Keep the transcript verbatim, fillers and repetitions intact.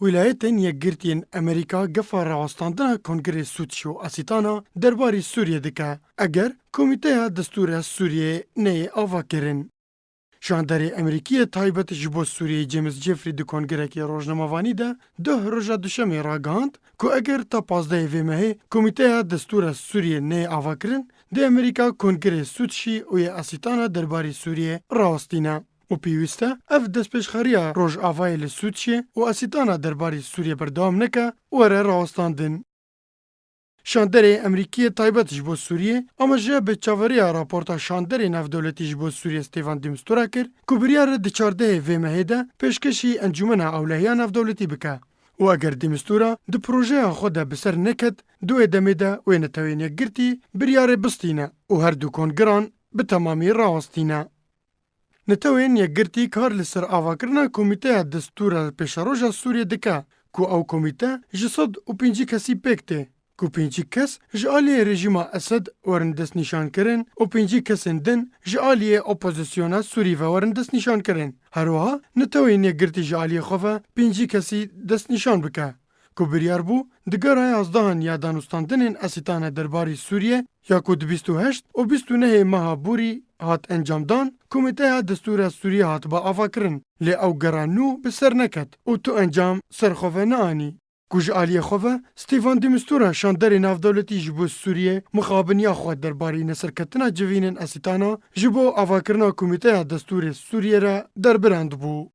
Wîlayetên Yekgirtî yên Amerîka gefa rawestandina Kongrê Sûtçî û Asîtana derbarî Sûriyê dike, eger Komîteya Destûra Sûriyê neyê avakirin. Şanderê Amerîkî yê taybet ji bo Sûriyeyê James Jeffrey di kongrekê rojnamevanî de duh roja Duşemê ragihand ku eger ta pazdehê vê mehê Komîteya Destûra Sûriyê neyê avakirin, dê Amerîka Kongrê Sûtçî û yê Asîtana derbarî Sûriyê rawestîne û pêwîst e ev destpêşxeriya Rojavayê li Sûtçiyê û Asîtana derbarî Sûriyê berdewam neke û were rawestandin. Şanderê Amerîkî yê taybet ji bo Sûriyê, amaje bi çaveriya raporta şanderê navdewletî ji bo Sûriyê Stêvan de Mistura kir ku biryar e di çardehê vê mehê de pêşkêşî Encûmena Ewlehiya Navdewletî bike û eger de Mistura di projeya xwe de bi ser neket, di wê demê de wê Netewên Yekgirtî biryarê bistîne û her du kongiran bi temamî rawestîne. Netewên Yekgirtî kar li ser avakirina Komîteya Destûra Pêşeroja Sûriyê dike ku ew komîte ji sed û pêncî kesî pêk tê, ku pêncî kes ji aliyê rejîma Esed werin destnîşankirin û pêncî kesên din ji aliyê opozisyona Sûrî ve werin destnîşankirin. Her wiha Netewên Yekgirtî ji aliyê xwe ve pêncî kesî destnîşan bike. Ku biryar bû di gera yazdehan ya danûstandinên Esîtana derbarî Sûriyê ya ku di bîst û heşt û bîst û nehê meha borî hat encamdan, Komîteya Destûra Sûriyê hatibe avakirin, lê ew gera nû bi ser neket û tu encam ser xwe ve neanî. Ku ji aliyê xwe ve Stêvan de Mistura şanderê navdewletî ji bo Sûriyê mixabiniya xwe derbarî neserketina civînên Esîtana ji bo avakirina Komîteya Destûrê Sûriyê re derbirandibû.